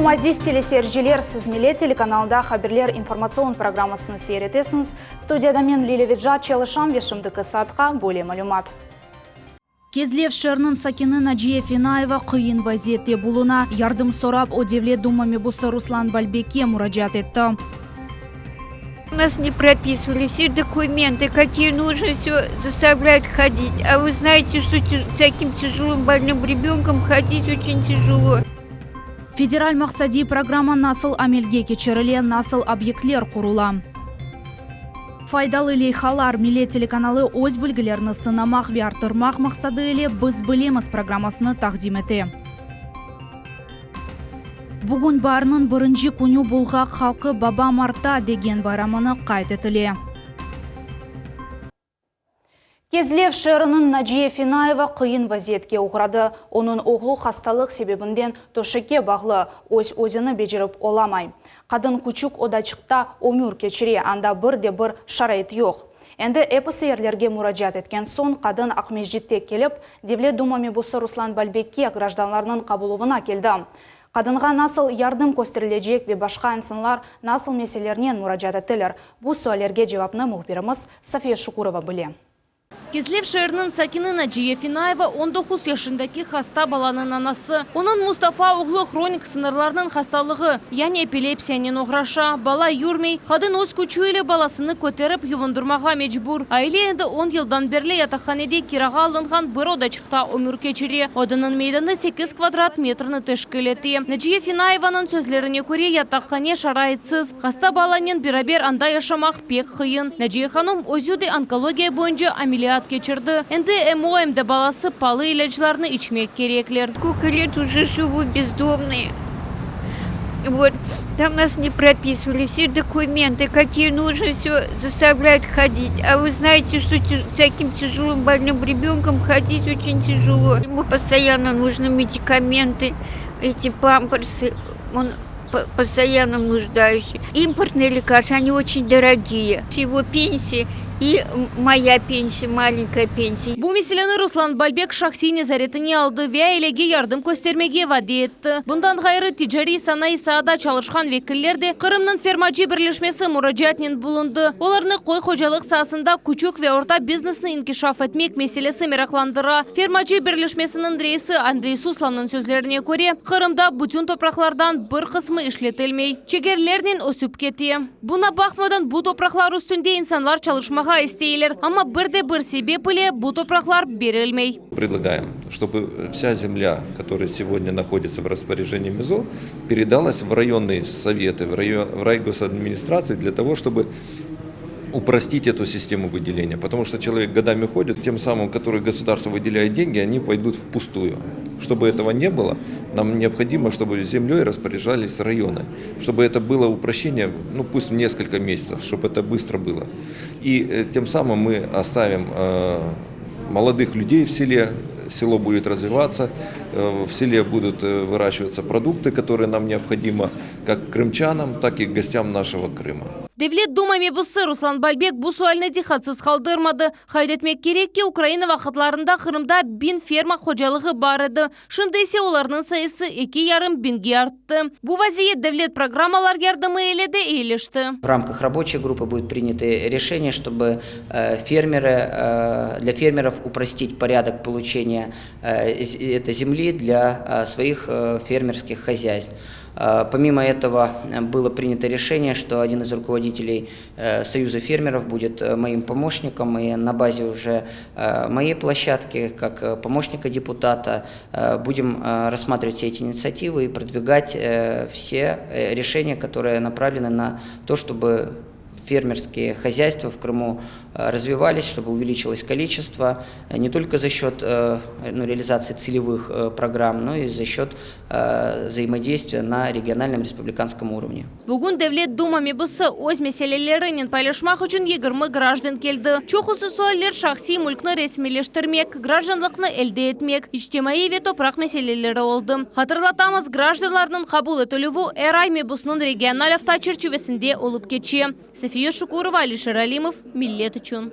aziz teleseyirciler! Siz Millet telekanalında Haberler informatsion programmasını seyir etesiñiz. Studiyada men, Lilâ Vecat, çalışam ve şimdiki saatqa böyle malümat. Kezlev şeeriniñ sakini Naciye Fenayeva qıyın vaziyette buluna. Yardım sorap, o, Devlet Duma mebusı Ruslan Balbekke muracaat etti. Nas ne propisivali, vse dokumenty, kakiye nujno, vse zastavlâyut hodit. A vı znayte, çto s takim tâjolym bolnym rebönkom hodit oçen tâjolo. Federal maqsadiy programma nasıl amelge keçirile, nasıl obyektler qurula? Faydalı leyhalar, Millet telekanalı öz bilgilerini sınamaq ve arttırmaq maqsadı ile Biz bilemiz programmasını taqdim ete. Bugün baarniñ birinci künü bulğaq halqı Baba Marta degen bayramını qayd etile. Kezlev şeeriniñ Naciye Fenayeva qıyın vaziyetke oğradı. Onıñ oğlu hastalıq sebebinden töşekke bağlı, öz-özüni becerip olamay. Qadın küçük odaçıqta ömür keçire, anda bir de bir şarait yoq. Endi episi yerlerge muracaat etken soñ, qadın Aqmescitte kelip, Devlet Duma mebusı Ruslan Balbekke grajdanlarnıñ qabuluvına keldi. Qadınğa nasıl yardım kösterilecek ve başqa insanlar nasıl meselelernen muracaat ettiler? Bu suallerge cevapnı mühbirimiz Safiye Şukurova bile. Kezlev şeeriniñ sakini Naciye Finayeva 19 yaşındaki hasta balanıñ anası. Onıñ Mustafa oğlu hronik sıñırlarnıñ hastalığı, yani epilepsiyanen oğraşa. Bala yürmey, qadın öz küçü ile balasını köterip yuvundırmağa mecbur. Aile endi on yıldan berli yataqhanede kirağa alınğan bir odaçıqta ömür keçire. Odanıñ meydanı sekiz kvadrat metrni teşkil ete. Naciye Finayevanıñ sözlerine köre, yataqhane şaraitsiz, hasta balanen beraber anda yaşamaq pek qıyın. Naciye hanım özü de onkologiya boyunca ameliyat keçirdi. Endi em o, em de balası palı ilâclarnı içmek kerekler. Skolko let uje jivu bezdomnıy. Vot, tam nas ne propisivali, vse dokumenty, kakiye nujno, vse zastavlâyut hodit. A vı znayte, çto s takim tâjolym bolnym rebönkom hodit oçen tâjolo. Emu postoyanno nujnı medikamenty, eti pampersy, on postoyanno nujdaющий. Importnıye lekarstva, oni oçen dorogiye. Ego pensiya i moya pensiya, malenkaya pensiya. Bu meseleni Ruslan Balbek şahsiy nezaretine aldı ve ailege yardım köstermege vade etti. Bundan ğayrı, ticariy-sanayı saada çalışqan vekiller de Qırımnıñ fermacı birleşmesi muracaatnen bulundı. Olarnı köy hocalıq saasında küçük ve orta biznesni inkişaf etmek meselesi meraqlandıra. Fermacı birleşmesiniñ reisi Andrey Suslovnıñ sözlerine köre, Qırımda bütün topraqlardan bir qısmı işletilmey, çegerlernen ösüp kete. Buna baqmadan, bu topraqlar üstünde insanlar çalışmağa isteyler, amma bir de bir sebep ile bu topraqlar berilmey. Predlagaем, чтобы vsâ zemlâ, kotoraya segodnâ nahoditsâ v rasporâjenii MİZO, peredalась v rayonnıye sovetı, v raygosadministratsii dlâ togo, ştobı uprostit etu sistemu vıdeleniya, potomu çto çelovek godami hodit, tem samım, kotorıye gosudarstvo vıdelâet dengi, oni poydut vpustuyu. Ştobı etogo ne bylo, nam neobhodimo, ştobı zemlöy rasporâžalis rayonı. Ştobu eto bylo uproşçeniye, nu, pust v neskolko mesyatsov, ştob eto bıstro bylo. I tem samım mı ostavim molodıh lüdey v sele, selo budet razvivatsa, v sele budut vıraşçivatsa produktı, kotorıye nam neobhodimo, kak krımçanam, tak i gostâm našego Krıma. Devlet Duma mebusı Ruslan Balbek bu sualni diqqatsız qaldırmadı. Qayd etmek kerek ki, Ukraina vaqıtlarında Qırımda biñ ferma hocalığı bar edi. Şimdi ise olarnıñ sayısı eki yarım biñge arttı. Bu vaziyet devlet programmalar yardımı ile de eyilişti. V ramkah raboçey gruppı budet prinâto reşeniye, ştobı fermerı, dlâ fermerov uprostit poryadok poluçeniya etoy zemli dlâ svoih fermerskih hozyaystv. Pomimo etogo bylo prinâto reşeniye, şto odin iz rukovoditeley Soyuza fermerov budet moim pomoşnikom, i na baze uje moey ploşçadki, kak pomoşnika deputata, budem rassmatrivat vse eti initsiativı i prodvigat vse reşeniya, kotorıye napravlenı na to, ştobı fermerskiye hozyaystva v Krımu razvivalis, ştobı uveliçilos koliçestvo ne tolko za şet nu realizatsii tselevıh programm, no i za şet vzaimodeystviya na regionalnom respublikanskom urovne. Bugün Devlet Duma mebusı öz meselelerinen paylaşmaq içün 20 grajdan keldi. Çoqusı sualler şahsiy mülkni resmiyleştirmek, grajdanlıqnı elde etmek, içtimaiy ve topraq meseleleri oldı. Hatırlatamız, grajdanlarnıñ qabul etilüvi er ay mebusnıñ regional afta çerçivesinde olıp keçe. Safiye Şukurova, Alişer Alimov, Millet içün.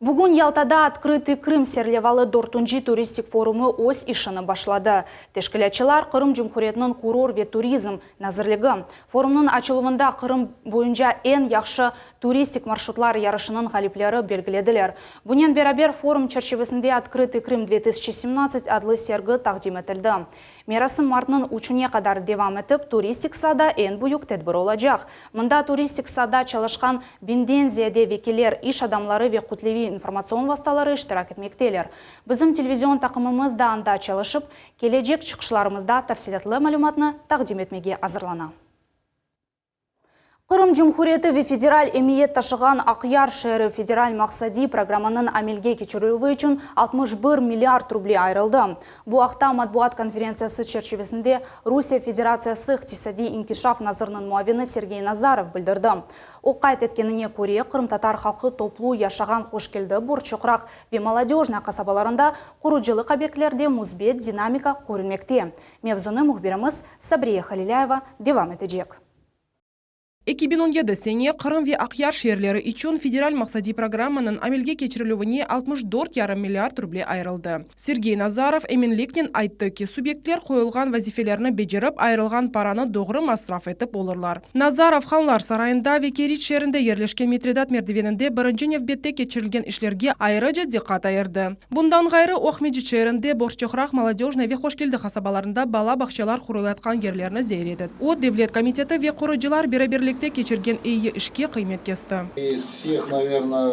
Bugün Yaltada Otkrıtıy Krım serlevalı dörtünci turistik forumı öz işini başladı. Teşkilâtçılar, Qırım Cumhuriyetiniñ Kurort ve turizm nazirligi. Forumnıñ açıluvında Qırım boyunca eñ yahşı turistik marşrutlar yarışınıñ ğalipleri belgilediler. Bunen beraber forum çerçivesinde Otkrıtıy Krım 2017 adlı sergi taqdim etildi. Merasim martnıñ üçüne qadar devam etip, turistik saada eñ büyük tedbir olacaq. Mında turistik saada çalışqan biñden ziyade vekiller, iş adamları ve kütleviy informatsion vastaları iştirak etmekteler. Bizim televizion taqımımız da anda çalışıp, kelecek çıqışlarımızda tafsilâtlı malümatnı taqdim etmege azırlana. Qırım Cumhuriyeti ve federal emiyet taşığan Aqyar şeeri federal maqsadiy programmanıñ amelge keçirilüvi içün 61 milliard ruble ayırıldı. Bu aqta matbuat konferentsiyası çerçivesinde Rusiye Federatsiyası iqtisadiy inkişaf naziriniñ muavini Sergey Nazarov bildirdi. O qayd etkenine köre, qırımtatar halqı toplu yaşağan Hoşkeldi, Borçoqraq ve Molodöjnaya qasabalarında qurucılıq obyektlerde müsbet dinamika körünmekte. Mevzunı mühbirimiz Sabriye Halilâyeva devam etecek. 2017 sene Qırım ve Aqyar şeerleri içün federal maqsadiy programmanıñ amelge keçirilüvine 64 yarım milliard ruble ayırıldı. Sergey Nazarov eminliknen ayttı ki, subyektler qoyulğan vazifelerni becerip, ayırılğan paranı doğru masraf etip olurlar. Nazarov, Hanlar sarayında ve Keriç şeerinde yerleşken Mitridat merdiveninde birinci nevbette keçirilgen işlerge ayrıca diqqat ayırdı. Bundan ğayrı, o, Aqmescit şeerinde Borçoqraq, Molodöjnoye ve Hoşkeldi qasabalarında bala bağçalar qurulayatqan yerlerni ziyaret etti. O, devlet komiteti ve qurucılar beraberlikte keçirgen eyi işke qıymet kesti. İz vseh, naverno,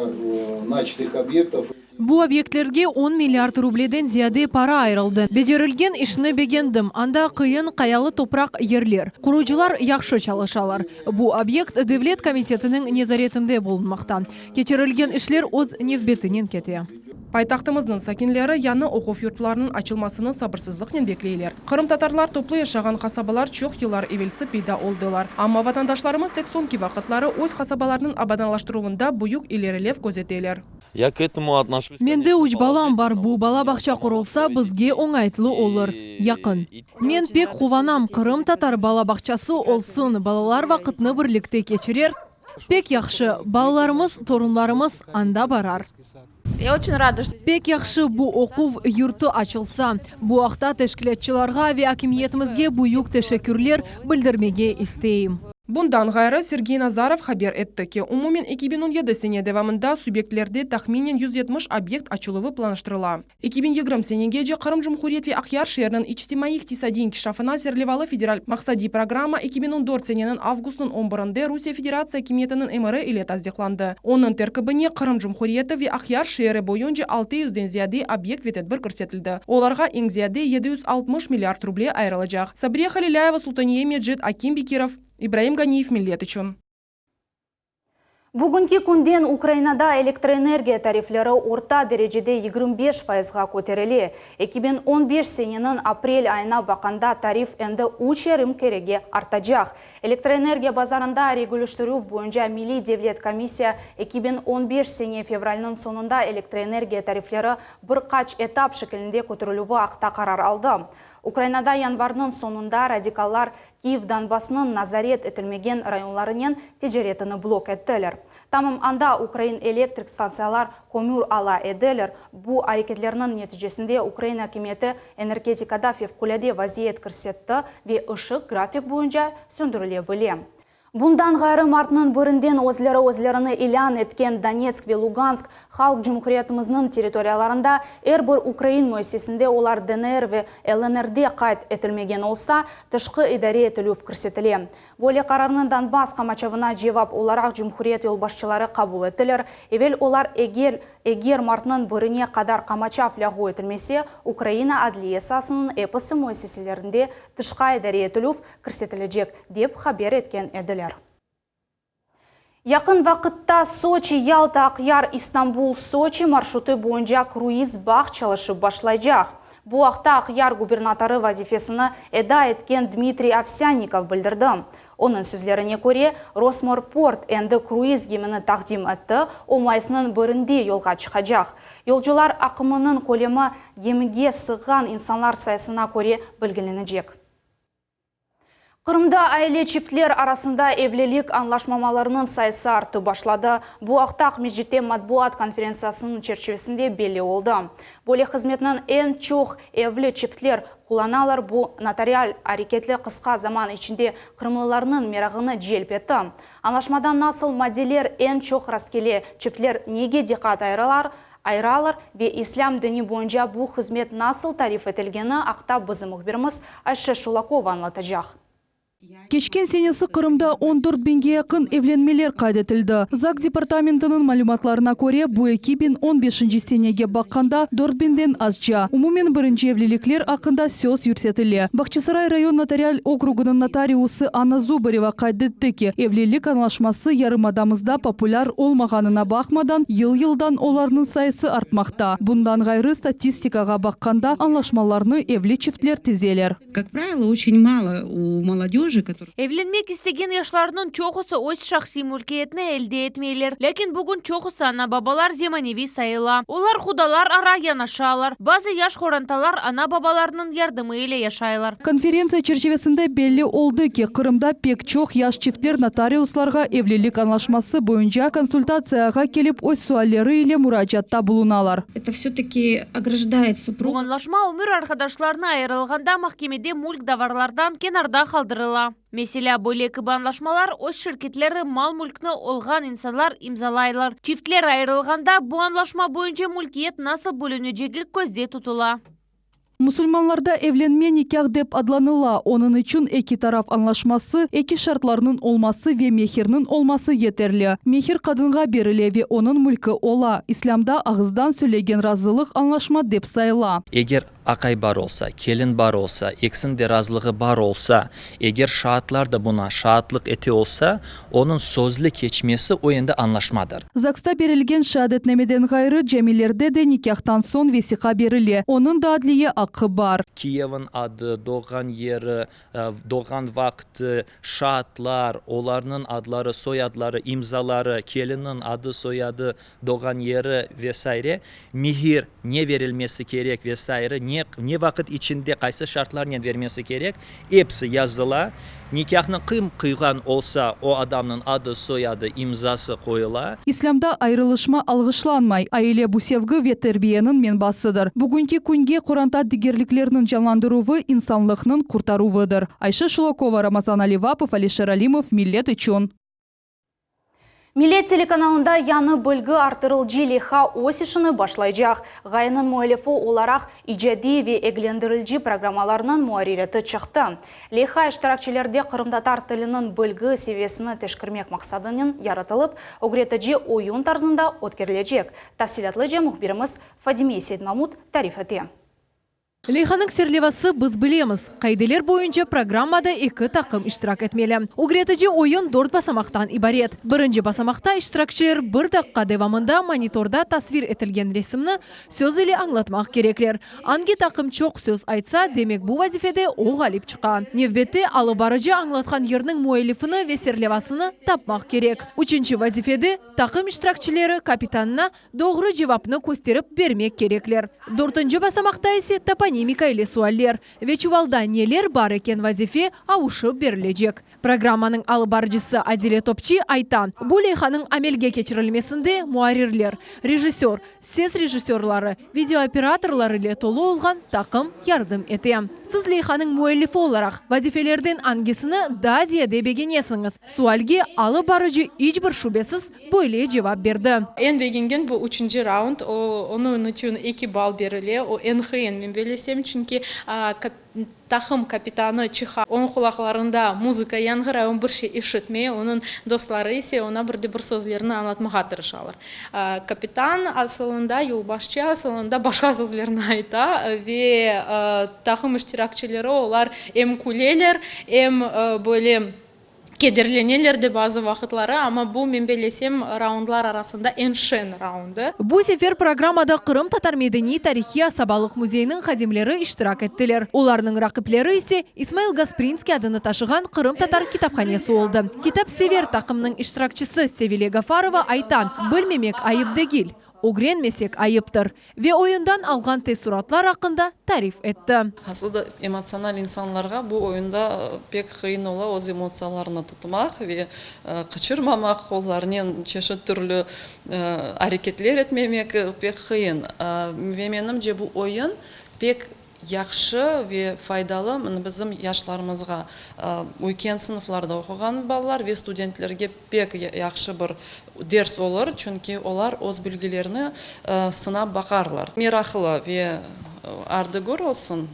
načatıh obyektov. Bu obyektlerge on milliard rubleden ziyade para ayırıldı. Becerilgen işni begendim. Anda qıyın, qayalı topraq yerler. Qurucılar yahşı çalışalar. Bu obyekt devlet komitetiniñ nezaretinde bulunmaqta. Keçirilgen işler öz nevbetinen kete. Paytahtımıznıñ sakinleri yañı oquv yurtlarınıñ açılmasını sabırsızlıqnen bekleyler. Qırımtatarlar toplu yaşağan qasabalar çoq yıllar evelsi peyda oldılar. Amma vatandaşlarımız tek soñki vaqıtları öz qasabalarınıñ abadanlaştıruvında büyük ilerilev közeteler. Ya k etomu otnoşuсь, Mende üç balam bar, bu bala bağça qurulsa, bizge oñaytlı olur, yaqın. Men pek quvanam, qırımtatar bala bağçası olsun, balalar vaqıtnı birlikte keçirer, Pek yahşı, balalarımız, torunlarımız anda barar. Pek yahşı bu oquv yurtu açılsa. Bu aqta teşkilâtçılarğa ve akimiyetimizge büyük teşekkürler bildirmege isteyim. Bundan ğayrı, Sergey Nazarov haber etti ki, umumen 2017 sene devamında subyektlerde tahminen 170 obyekt açıluvı planlaştırıla. 2020 senegece Qırım Cumhuriyet ve Aqyar şeeriniñ içtimaiy-iqtisadiy inkişafına serlevalı federal maqsadiy programma 2014 seneniñ avgustnıñ on birinde Rusiye Federatsiya akimiyetiniñ emiri ile tasdiqlandı. Onıñ terkibine Qırım Cumhuriyeti ve Aqyar şeeri boyunca altı yüzden ziyade obyekt ve tedbir kirsetildi. Olarğa eñ ziyade 760 milliard ruble ayırılacaq. Sabriye Halilâyeva, Sultaniye Mecit, Akim Bekirov, İbraim Ganiyev Millet içün. Bugünki künden Ukrainada elektroenergiya tarifleri orta derecede 25 fayızğa köterile. 2015 seneniñ aprel ayına baqqanda tarif endi üç yarım kerege artacaq. Elektroenergiya bazarında reguliştirüv boyunca Milliy devlet komissiya 2015 sene fevralniñ soñunda elektroenergiya tarifleri bir qaç etap şekilinde köterilüvi aqta qarar aldı. Ukrainada yanvarniñ soñunda radikallar Kyiv Donbassnıñ nazaret etilmegen rayonlarınen ticaretini blok ettiler. Tamam anda ukrain elektrik stantsiyalar kömür ala ediler. Bu areketlerniñ neticesinde ukrain akimiyeti energetikada fevqulâde vaziyet kirsetti ve ışıq grafik boyunca söndürile bile. Bundan ğayrı, martnıñ birinden özleri özlerini ilân etken Donetsk ve Lugansk Halq Cumhuriyetimizniñ territoriyalarında er bir ukrain müessesinde olar DNR ve LNRde qayd etilmegen olsa, tışqı idare etilüv kirsetile. Böyle qararnı Donbass qamaçavına cevap olaraq cumhuriyet yolbaşçıları qabul ettiler. Evel olar eger eger martnıñ birine qadar qamaçav lâğu etilmese, Ukraina adliye saasınıñ episi müesseselerinde tışqa idare etilüv kirsetilecek, dep haber etken ediler. Yaqın vaqıtta Soçi, Yalta, Aqyar, İstanbul, Soçi marşrutı boyunca kruiz bağ çalışıp başlaycaq. Bu aqta Aqyar gubernatorı vazifesini eda etken Dmitriy Ovsânnikov bildirdi. Onıñ sözlerine köre, Rosmorport endi kruiz gemini taqdim etti, o mayısnıñ birinde yolğa çıqacaq. Yolcular aqımınıñ kölemi gemige sığğan insanlar sayısına köre belgilenecek. Qırımda aile çiftler arasında evlilik añlaşmamalarınıñ sayısı artıp başladı. Bu aqta Aqmescitte matbuat konferentsiyasınıñ çerçivesinde belli oldı. Böyle hızmetniñ eñ çoq evli çiftler qullanalar, bu notarial areketli qısqa zaman içinde qırımlılarnıñ merağını celp etti. Añlaşmada nasıl maddeler eñ çoq rastkele, çiftler nege diqqat ayıralar, ayıralar ve İslâm dini boyunca bu hızmet nasıl tarif etilgeni aqta bizim mühbirimiz Ayşe Şulakova añlatacaq. Keçken senesi Qırımda 14 biñge yaqın evlenmeler qayd etildi. ZAGS departamentiniñ malümatlarına köre, bu 2015 senege baqqanda dört biñden azca. Umumen birinci evlilikler aqqında söz yürsetile. Bağçasaray rayon notarial okrugınıñ notariusı Anna Zubareva qayd etti ki, evlilik añlaşması yarımadamızda populâr olmağanına baqmadan, yıl-yıldan olarnıñ sayısı artmaqta. Bundan ğayrı, statistikağa baqqanda, añlaşmalarnı evli çiftler tizeler. Kak pravilo, oçen malo u molodejı, kotorıye. Evlenmek istegen yaşlarnıñ çoqusı öz şahsiy mülkiyetini elde etmeyler. Lâkin bugün çoqusı ana-babalar zemaneviy sayıla. Olar qudalar ara yanaşalar. Bazı yaş qorantalar ana-babalarınıñ yardımı ile yaşaylar. Konferentsiya çerçivesinde belli oldı ki, Qırımda pek çoq yaş çiftler notariuslarğa evlilik añlaşması boyunca konsultatsiyağa kelip öz sualleri ile muracaatta bulunalar. Eto vse-taki ograjdaet supruga. Bu añlaşma ömür arqadaşlarını ayırılğanda mahkemede mülk davarlardan kenarda qaldırıla. Meselâ, böyle kibi añlaşmalar öz şirketleri, mal-mülkni olğan insanlar imzalaylar. Çiftler ayırılğanda, bu añlaşma boyunca mülkiyet nasıl bölünecegi közde tutula. Musulmanlarda evlenme nikâh dep adlanıla, onıñ içün eki taraf añlaşması, eki şartlarnıñ olması ve mehirniñ olması yeterli. Mehir qadınğa berile ve onıñ mülki ola. İslâmda ağızdan söylegen razılıq añlaşma dep sayıla. Eger aqay bar olsa, kelin bar olsa, ekisiniñ de razılığı bar olsa, eger şaatlar da buna şaatlıq ete olsa, onıñ sözlü keçmesi o endi añlaşmadır. ZAGSta berilgen şeadetnameden ğayrı, camilerde de nikâhtan soñ vesiqa berile, onıñ da adliye aqqı bar. Kiyevniñ adı, doğğan yeri, doğğan vaqtı, şaatlar, olarnıñ adları, soyadları, imzaları, kelinniñ adı, soyadı, doğğan yeri ve saire, mihir ne verilmesi kerek ve saire, ne, ne vaqıt içinde, qaysı şartlarnen vermesi kerek, episi yazıla. Nikâhnı kim qıyğan olsa, o adamnıñ adı, soyadı, imzası qoyula. İslâmda ayırılışma alğışlanmay. Aile bu sevgi ve terbiyeniñ menbasıdır. Bugünki künge qoranta degerlikleriniñ canlandıruvı insanlıqnıñ qurtaruvıdır. Ayşe Şulakova, Ramazan Alivapov, Alişer Alimov, Millet içün. Millet telekanalında yañı bilgi arttırılcı leyha öz işini başlaycaq. Ğayeniñ müellifi olaraq icadiy ve eglendirilci programmalarnıñ muarririyeti çıqtı. Leyha iştirakçilerde qırımtatar tiliniñ bilgi seviyesini teşkirmek maqsadınen yaratılıp, ögretici oyun tarzında ötkerilecek. Tafsilâtlıca mühbirimiz Fadime Seydmamut tarif ete. Leyhanıñ serlevası Biz bilemiz. Qaideler boyunca programmada eki taqım iştirak etmeli. Ögretici oyun dört basamaqtan ibaret. Birinci basamaqta iştirakçiler bir daqqa devamında monitorda tasvir etilgen resimni söz ile añlatmaq kerekler. Angi taqım çoq söz aytsa, demek bu vazifede o ğalip çıqa. Nevbette alıp barıcı añlatqan yırnıñ müellifini ve serlevasını tapmaq kerek. Üçünci vazifede taqım iştirakçileri kapitanına Doğru cevapnı kösterip bermek kerekler. Dörtünci basamaqta ise toponimika ile sualler ve çuvalda neler bar eken vazife avuşıp berilecek. Programmanıñ alıp barıcısı Adile Topçi ayta, bu leyhanıñ amelge keçirilmesinde muarrirler, rejissör, ses rejissörları, videooperatorlar ile tolu olğan taqım yardım ete. Siz leyhanıñ müellifi olaraq vazifelerden angisini daa ziyade begenesiñiz? Sualge alıp barıcı iç bir şübesiz böyle cevap berdi. Eñ begengen bu üçünci raund, o, onıñ içün eki ball berile, o eñ qıyın, men bellesem, çünki taqım kapitanı çıqa, onıñ qulaqlarında muzıka yañğıray, o bir şey işitmey, onıñ dostları ise oña bir de bir sözlerni añlatmağa tırışalar. Kapitan asılında, yolbaşçı asılında başqa sözlerni ayta ve taqım iştirakçileri olar em küleler, em böyle Kederleneler de bazı vaqıtları, amma bu, men bellesem, raundlar arasında eñ şeñ raundı. Bu sefer programmada Qırımtatar medeniy-tarihiy asabalıq müzeyiniñ hadimleri iştirak ettiler. Olarnıñ raqipleri ise İsmail Gasprinskiy adını taşığan Qırımtatar kitaphanesi oldı. Kitapsever taqımnıñ iştirakçisi Sevile Gafarova ayta, Bilmemek ayıp degil. Ögrenmesek ayıptır. Ve oyundan alğan teessuratlar aqqında tarif etti. Aslı da emotsional insanlarğa bu oyunda pek qıyın ola öz emotsiyalarını tutmaq ve qıçırmamaq, qollarnen çeşit türlü areketler etmemek pek qıyın. Ve menimce bu oyun pek Yahşı ve faydalı mına bizim yaşlarımızğa, üyken sınıflarda oquğan balalar ve studentlerge pek yahşı bir ders olur, çünki olar öz bilgilerini sınap baqarlar. Meraqlı ve ardı-gör olsun,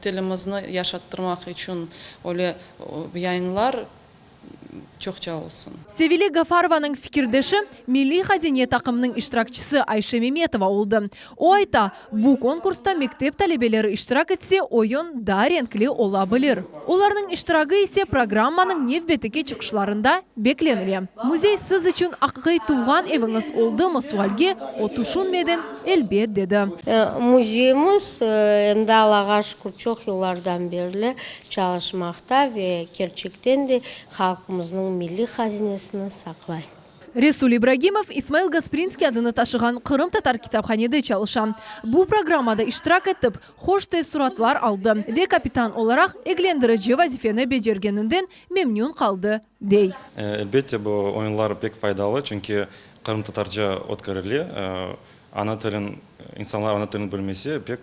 tilimizni yaşattırmaq içün öyle yayınlar çoqça olsun. Sevile Gafarovanıñ fikirdeşi, Milliy hazine taqımınıñ iştirakçisi Ayşe Memetova oldı. O ayta, bu konkursta mektep talebeleri iştirak etse, oyun daa renkli ola bilir. Olarnıñ iştiragi ise programmanıñ nevbeteki çıqışlarında beklenile. Müzey siz içün aqiqiy tuvğan eviñiz oldımı sualge o tüşünmeden, elbet dedi. Müzeyimiz endi Allağa şükür çoq yıllardan berli çalışmaqta ve kerçekten de halqımıznıñ milliy hazinesini saqlay. Resul İbragimov İsmail Gasprinskiy adını taşığan qırımtatar kitaphanede çalışa. Bu programmada iştirak etip, hoş teessuratlar aldı ve kapitan olaraq eglendirici vazifeni becergeninden memnün qaldı, dey. Elbette, bu oyunlar pek faydalı, çünki qırımtatarca ötkerile. Ana tilin, insanlar ana tilini bilmese, pek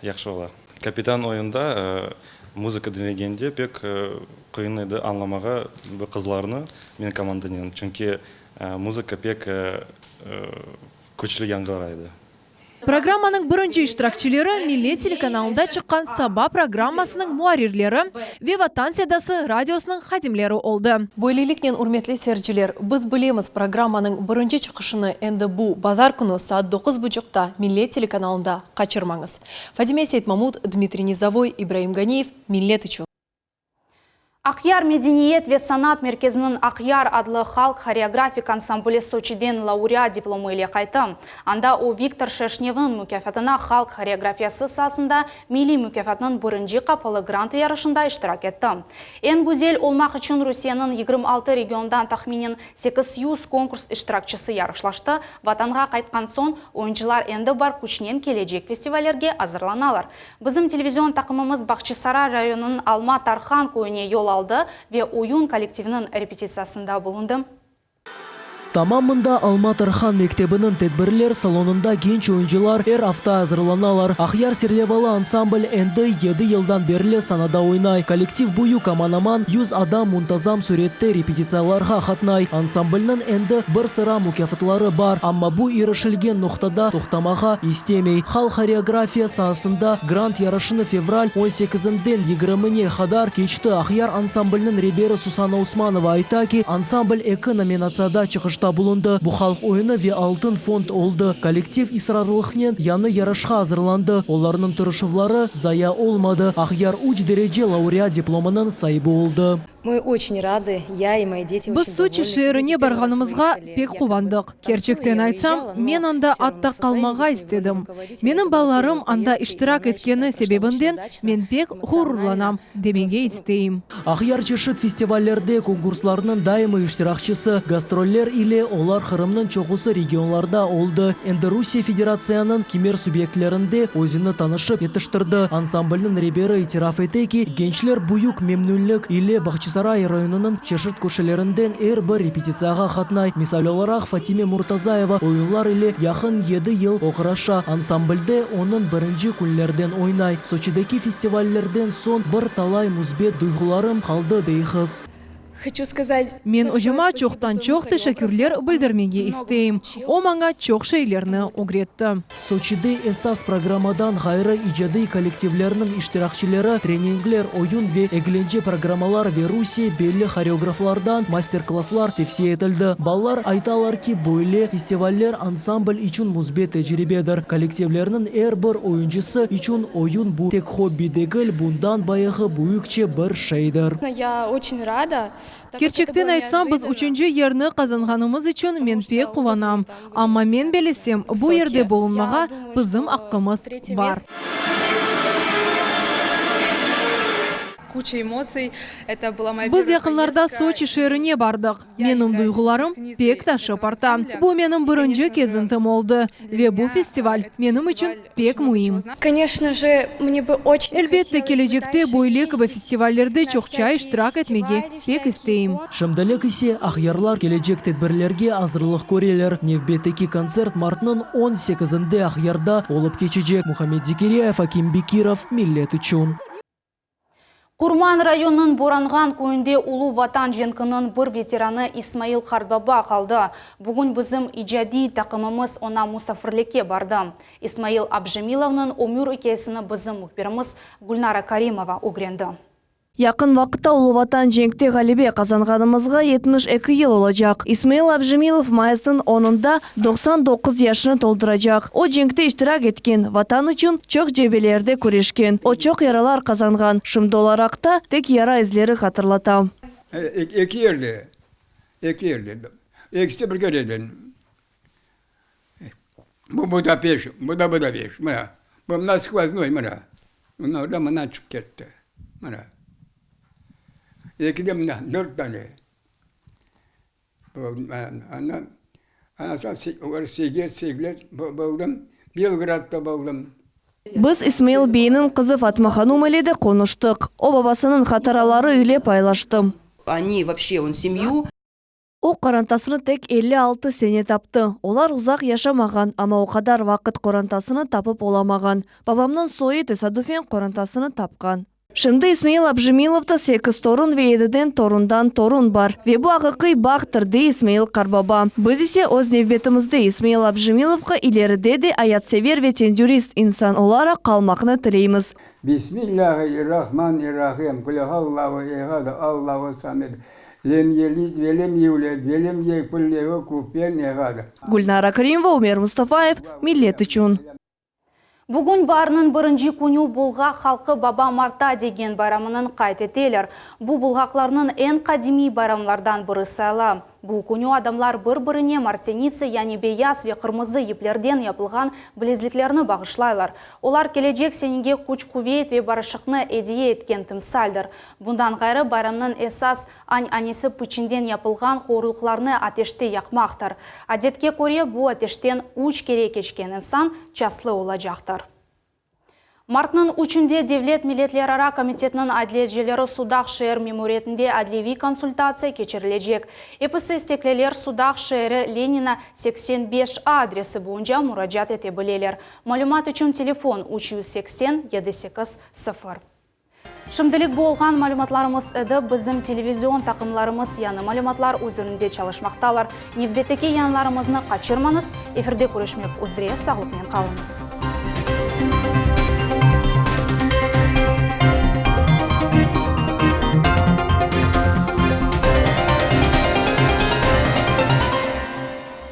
yahşı ola. Kapitan oyunda muzıka diñlegende pek qıyın edi añlamağa bu qızlarnı men komandanen, çünki muzıka pek küçlü yañğıray edi. Programmanıñ birinci iştirakçileri Millet telekanalında çıqqan Saba programmasınıñ muarrirleri ve Vatan sedası radiosınıñ hadimleri oldı. Böyleliknen, ürmetli seyirciler, biz bilemiz programmanıñ birinci çıqışını endi bu bazar künü saat doquz buçuqta Millet telekanalında qaçırmañız. Fadime Seytmamut, Dmitriy Nizovoy, İbraim Ganiyev, Millet içün. Aqyar medeniyet ve sanat merkeziniñ Aqyar adlı halq horeografik ansambli Soçiden laureat diplomı ile qayttı. Anda o Viktor Şerşnevniñ mukâfatına halq horeografiyası saasında milliy mukâfatnıñ birinci qapalı grant yarışında iştirak etti. Eñ güzel olmaq içün Rusiyeniñ 26 regiondan tahminen 800 konkurs iştirakçisi yarışlaştı. Vatanğa qaytqan soñ, oyuncılar endi bar küçnen kelecek festivallerge azırlanalar. Bizim televizion taqımımız Bağçasaray rayonınıñ Alma Tarhan köyüne yol aldı ve oyun kollektiviniñ repetitsiyasında bulundı. Tamam mında Alma Tarhan mektebiniñ tedbirler salonında genç oyuncılar er afta azırlanalar. Aqyar serlevalı ansambl endi yedi yıldan berli sanada oynay. Kollektiv büyük, aman-aman yüz adam muntazam sürette repetitsiyalarğa qatnay. Ansamblniñ endi bir sıra mukâfatları bar, amma bu irişilgen noqtada toqtamağa istemey. Halq horeografiya saasında grant yarışını fevral on sekizinden yigirmine qadar keçti. Aqyar ansamblniñ reberi Susanna Usmanova ayta ki, ansambl eki nominatsiyada çıqışta bulundı, bu halq oyunı ve altın fond oldı. Kollektiv israrlıqnen yañı yarışqa azırlandı, olarnıñ tırışuvları zaya olmadı, Aqyar üç derece laureat diplomınıñ saibi oldı. Mı oçün radı, ya i moi deti Biz oçün Soçi dovolnı. şeerine Дети первый раз barğanımızğa выехали, pek я как бы quvandıq. Kerçekten танцую, я aytsam, выезжала, но men anda всё равно atta со своими qalmağa детьми были istedim. руководители, Menim это был первый balalarım anda поездки, и iştirak она, я считаю, etkeni прошла очень sebebinden удачно, men pek эмоционально, ğururlanam, demege просто, ну, isteyim. Aqyar çeşit festivallerde, konkurslarnıñ daimiy iştirakçisi, gastroller ile olar Qırımnıñ çoqusı regionlarda oldı. Endi Rusiye Federatsiyanıñ kimer subyektlerinde özüni tanışıp yetiştirdi. Ansamblniñ reberi itiraf ete ki, gençler büyük memnünlik ile Bağçasaray rayonınıñ çeşit köşelerinden er bir repetitsiyağa qatnay. Misal olaraq, Fatime Murtazayeva oyunlar ile yaqın yedi yıl oğraşa, ansamblde onıñ birinci künlerden oynay. Soçideki festivallerden soñ bir talay müsbet duyğularım qaldı, dey qız. Hoçu skazat Men большое ocama spasibo svoyemu çoqtan-çoq teşekkürler horeografu, on bildirmege mnogomu isteyim. učil. O maña çoq şeylerni ögretti. Soçide esas programmadan ğayrı icadiy kollektivlerniñ iştirakçileri treningler, oyun ve eglence programmalar ve Rusiye belli horeograflardan master-klasslar tevsiye etildi. Balalar aytalar ki, böyle festivaller ansambl içün müsbet tecribedir. Kollektivlerniñ er bir oyuncısı içün oyun bu tek hobbi degil, bundan bayağı büyükçe bir şeydir. Ya oçün rada, Kerçekten aytsam, biz üçünci yerni qazanğanımız içün men pek quvanam. Amma men bellesem, bu yerde bulunmağa bizim aqqımız bar. Куча эмоций. Это была моя Biz первая yaqınlarda поездка. Soçi şeerine bardıq. Menim duyğularım pek taşıp arta. Bu menim birinci kezintim oldı ve bu festival menim içün pek müim. Конечно же, мне бы очень Elbette, kelecekte böyle kibi festivallerde çoqça iştirak etmege pek isteyim. Şimdilik ise aqyarlar kelecek tedbirlerge azırlıq köreler. Nevbetteki kontsert martnıñ on sekizinde Aqyarda olıp keçecek. Muhammed Zekiryayev, Akim Bekirov, Millet içün. Qurman rayonınıñ Boranğan köyünde Ulu Vatan cenkiniñ bir veteranı İsmail qartbaba qaldı. Bugün bizim icadiy taqımımız oña musafirlikke bardı. İsmail Abjemilovnıñ ömür ikâyesini bizim mühbirimiz Gülnara Karimova ögrendi. Yaqın vaqıtta Ulu Vatan cenkte ğalebe qazanğanımızğa 72 yıl olacaq. İsmail Abjemilov mayısnıñ 10-ında 99 yaşını tolduracaq. O cenkte iştirak etken, Vatan içün çoq cebelerde küreşken. O çoq yaralar qazanğan. Şimdi olar aqta tek yara izleri hatırlata. Eki yerde, eki yerde, ekisi de bir kereden. Bu Budapeşt, bu da Budapeşt, mına. Bu mına skvoznoy, mına. Mına orda mına çıqıp ketti, mına. Eki de mına, dört tane. Andan, andan soñ Seget, Seglet boldım, Belgradda boldım. Biz İsmail beyniñ qızı Fatma hanum ile de qonuştıq. O babasınıñ hatıraları ile paylaştı. Они вообще, он семью. O qorantasını tek 56 sene taptı. Olar uzaq yaşamağan, amma o qadar vaqıt qorantasını tapıp olamağan. Babamnıñ soyu tesadufen qorantasını tapqan. Şimdi İsmail Abjemilovda sekiz torun ve yediden torundan torun bar. Ve bu aqiqiy bahtır, dey İsmail qartbaba. Biz ise öz nevbetimizde İsmail Abjemilovğa ileride de ayatsever ve tendürist insan olaraq qalmaqnı tileymiz. Bismillâhi-r-rahmani-r-rahim, Qul huvallahu ehad, Allahu samed, lem yelid ve lem yuled ve lem yekun lehu kufuven ehad. Gülnara Kerimova, Umer Mustafayev, Millet içün. Bugün baarniñ birinci künü bulğaq halqı Baba Marta degen bayramını qayd eteler. Bu bulğaqlarnıñ eñ qadimiy bayramlardan biri sayıla. Bu künü adamlar bir-birine martenitsa, yani beyaz ve qırmızı yiplerden yapılğan bilezliklerni bağışlaylar. Olar kelecek senege küç-quvet ve barışıqnı ediye etken timsaldir. Bundan ğayrı, bayramnıñ esas ananesi piçinden yapılğan qorulıqlarnı ateşte yaqmaqtır. Adetke köre, bu ateşten üç kere keçken insan çastlı olacaqtır. Martnıñ üçünde Devlet milletlerara komitetiniñ adliyecileri Sudaq şeer memuriyetinde adliyeviy konsultatsiya keçirilecek. Episi istekliler Sudaq şeeri Lenina 85 a adresi boyunca muracaat ete bileler. Malümat içün telefon, 380 78 0. Şimdilik bu olğan malümatlarımız edi. Bizim televizion taqımlarımız yañı malümatlar üzerinde çalışmaqtalar. Nevbetteki yayınlarımıznı qaçırmañız. Efirde körüşmek üzre sağlıqnen qalıñız.